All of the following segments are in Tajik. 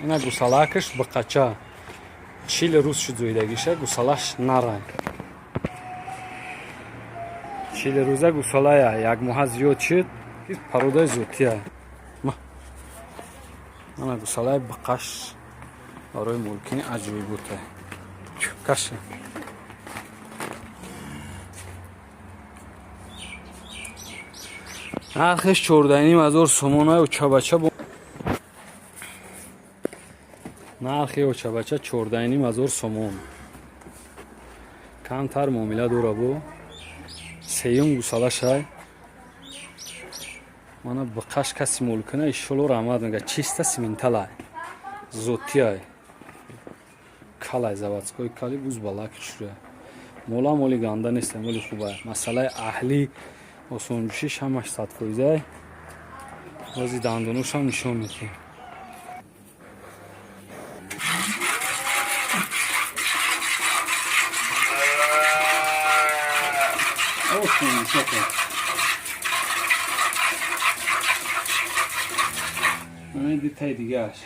Ина гусалакаш биқача, 40 рӯз шуд зоидагиша. Гусалаш нарай, 40 рӯза гусалая, як моҳа зиёд шуд. Породаи зотия. Ана гусалаи биқаш барои молкини аҷоибота каша. Нархеш 14,5 ҳазор сомона. Очабача, нархи очабача 14,5 ҳазор сомон, камтар муомила дора. Бо сеюм гусалашай. Мана биқаш, каси молкина, ишоло раҳмат мега. Чиста сименталай, зотиай, калай, заводской кали, буз балак шура. Мола моли ганда неста, моли хубай. Масъалаи аҳлӣ, осонҷӯшиш ҳамаш 100%-ай. Бози дандоношам нишон медиҳем. Осон шока. Мана дитаи дигааш.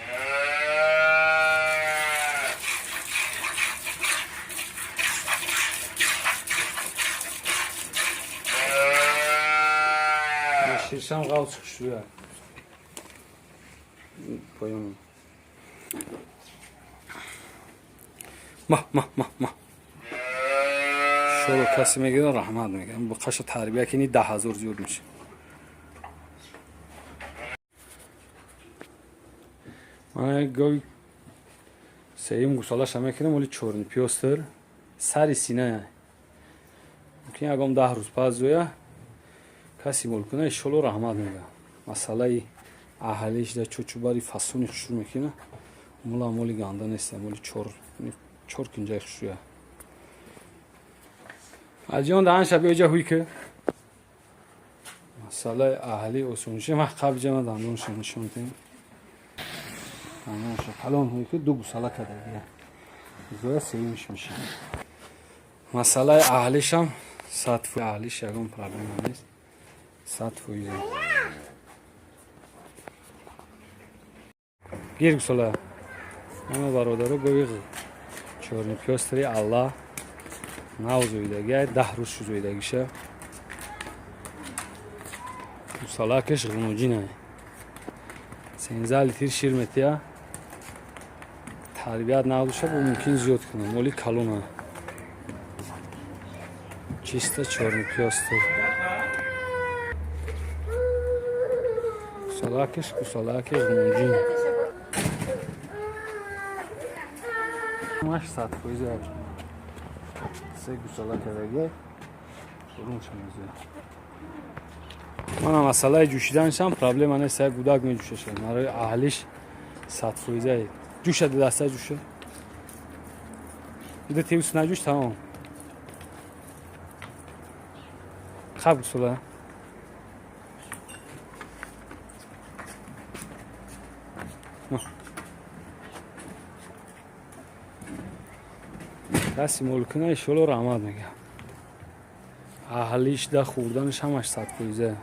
Ширшам ғавз хушрӯя. Поён. Ма, ма, ма, ма. Шоло касе мегирад, раҳмат мегӯям. Бо қаша тарбия кини, 10 000 зиёд меша. Ман гови сеюм гусалаша мекунам, оли чёрный пёстр, сари сина. Мумкин ягон 10 рӯз пас зоя. Каси молкуна, иншолло раҳмат мегӯям. Масъалаи аҳалиш да чучубари фасони хушрӯ мекунад. Мула моли ганда нест, моли чор кинҷаи хушрӯя. Аҷон, даҳанша биёҷа, ҳуй ки. Масъалаи аҳли, осонши ман қабҷама дандонша нишон тем. Дандонша калон, ҳуй ки, ду гусала кардагия. Зоя сеюмш меша. Масъалаи аҳлишам 100%, аҳлиш ягон проблема нест. 100%. Гир, гусола. Ама бародаро, гови чёрный пёстрый Аллах нав зоидагия, 10 рӯз шу зоидагиша. Гусалакаш ғунуҷина. 13 литр шир метия. Тарбият нав душа, бо мумкин зиёд кунам. Моли калона. Чисто чёрный пёстр. Гусалакаш гусалаки ғунуҷин. Маш 100%. Се гусала кардагия. Румша мезоя. Мана масъалаи ҷӯшиданашам проблема нест, як гудак меҷӯшаша. Барои аҳлиш 100%. Ҷӯша, даста ҷӯша. Ида тевс наҷӯш, тамом. Хаб, гусола. Каси молкуна, иншолло раҳмат мегӯям. Аҳлиш да хӯрданаш ҳамаш 100%.